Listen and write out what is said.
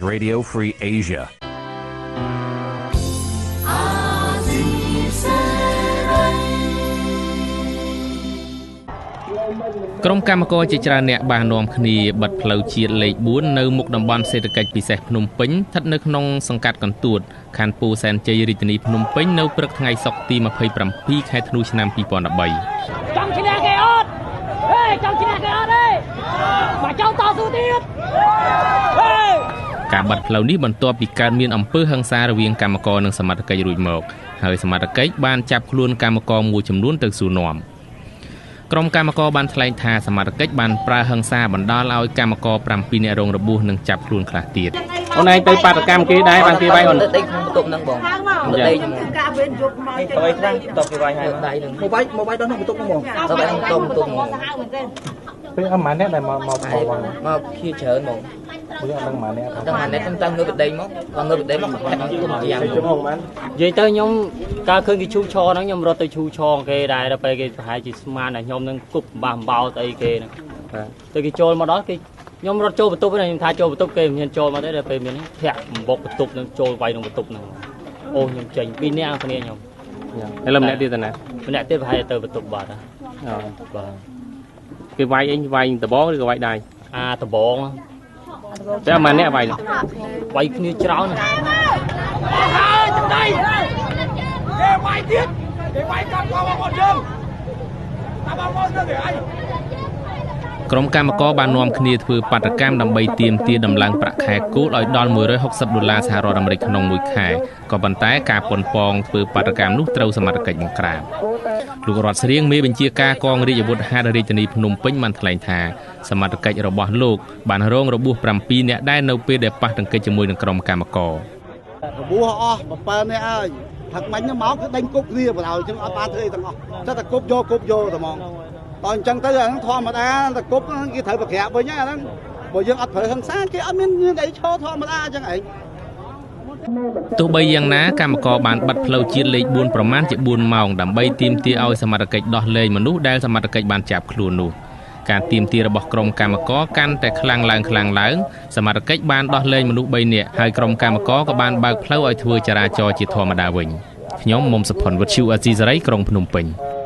Radio Free Asia. ក្រុមកម្មករជាច្រើនអ្នកបាននាំគ្នាបិទផ្លូវជាតិលេខ4នៅមុខតំបន់សេដ្ឋកិច្ចពិសេសភ្នំពេញស្ថិតនៅក្នុងសង្កាត់កន្ទួតខណ្ឌពោធិ៍សែនជ័យរាជធានីភ្នំពេញនៅព្រឹកថ្ងៃសុក្រទី27ខែធ្នូឆ្នាំ2013ចង់ឈ្នះគេអត់ហេចង់ឈ្នះគេអត់ទេបើចង់តស៊ូទៀតហេការបិទផ្លូវនេះបន្ទាប់ពីកើតមានអំពើហិង្សារវាងកម្មករនិងសមត្ថកិច្ចរួចមកហើយសមត្ថកិច្ចបានចាប់ខ្លួនកម្មករមួយចំនួនទៅសួរនាំក្រុមកម្មករបានថ្លែងថាសមត្ថកិច្ចបានប្រើហិង្សាបណ្ដាលឲ្យកម្មករ7នាក់រងរបួសនិងចាប់ខ្លួនខ្លះទៀតអូនឯងទៅបាតកម្មគេដែរបានគេវាយអូនដីក្នុងបន្ទប់ហ្នឹងបងដីហ្នឹងការវិញយប់មកទៅខ្លះតបគេវាយហើយដៃហ្នឹងមកវាយដល់ក្នុងបន្ទប់ហ្នឹងបងទៅវាយក្នុងបន្ទប់ហ្មងពេលអត់ម៉ានអ្នកដែលមកមកមកឃ្លាច្រើនហ្មងវាអត់ដឹងម៉ានអ្នកដឹងម៉ានអ្នកតាមងើបដីមកដល់ងើបដីមកគាត់ទុំជាងនិយាយទៅខ្ញុំកាលឃើញគេឈូឆហ្នឹងខ្ញុំរត់ទៅឈូឆគេដែរដល់ពេលគេប្រហែលជាស្មានតែខ្ញុំនឹងគប់បាសអំបោស្អីគេហ្នឹងទៅគេចូលមកដល់គេខ្ញុំរត់ចូលបន្ទប់ហ្នឹងខ្ញុំថាចូលបន្ទប់គេមិនហ៊ានចូលមកទេដល់ពេលមានធាក់បំបុកបន្ទប់ហ្នឹងចូលវាយក្នុងបន្ទប់ហ្នឹងអូខ្ញុំចេញពីរនាក់គ្នាខ្ញុំឥឡូវម្នាក់ទៀតទៅណាម្នាក់ទៀតប្រហែលទៅបន្ទប់បាត់បាទគេវាយអីវាយដបងឬក៏វាយដៃអាដបងតែម៉ាអ្នកវាយវាយគ្នាច្រើនហើយចំណៃគេវាយទៀតគេវាយកាប់បងប្អូនយើងតាមបងប្អូនទៅអីក្រុមកម្មករបាននាំគ្នាធ្វើបាតកម្មដើម្បីទាមទារដំឡើងប្រាក់ខែគោលឲ្យដល់160ដុល្លារសហរដ្ឋអាមេរិកក្នុងមួយខែក៏ប៉ុន្តែការប៉ុនប៉ងធ្វើបាតកម្មនោះត្រូវសមត្ថកិច្ចបង្ក្រាបលោករតស្រៀងមេបញ្ជាការកងរាជអាវុធហត្ថរាជធានីភ្នំពេញបានថ្លែងថាសមត្ថកិច្ចរបស់លោកបានរងរបួស7នាក់ដែរនៅពេលដែលប៉ះទង្គិចជាមួយនឹងក្រុមកម្មកររបួសអស់7នាក់ហើយផឹកមិញមកគឺដេញគប់គ្នាបណ្ដោយអញ្ចឹងអត់បានធ្វើអីទាំងអស់តែតែគប់យកតែហ្មងដល់អញ្ចឹងទៅអាហ្នឹងធម្មតាតែគប់គេត្រូវប្រក្រាបវិញអាហ្នឹងបើយើងអត់ប្រើហិង្សាគេអត់មានអីឈរធម្មតាអញ្ចឹងឯងទោះបីយ៉ាងណាកម្មករបានបិទផ្លូវជាតិលេខ4ប្រមាណជា4ម៉ោងដើម្បីទាមទារឲ្យសមត្ថកិច្ចដោះលែងមនុស្សដែលសមត្ថកិច្ចបានចាប់ខ្លួននោះការទាមទាររបស់ក្រុមកម្មករកាន់តែខ្លាំងឡើងសមត្ថកិច្ចបានដោះលែងមនុស្ស3នាក់ហើយក្រុមកម្មករក៏បានបើកផ្លូវឲ្យធ្វើចរាចរណ៍ជាធម្មតាវិញខ្ញុំមុំសុផុនវិទ្យុអាស៊ីសេរីក្រុងភ្នំពេញ។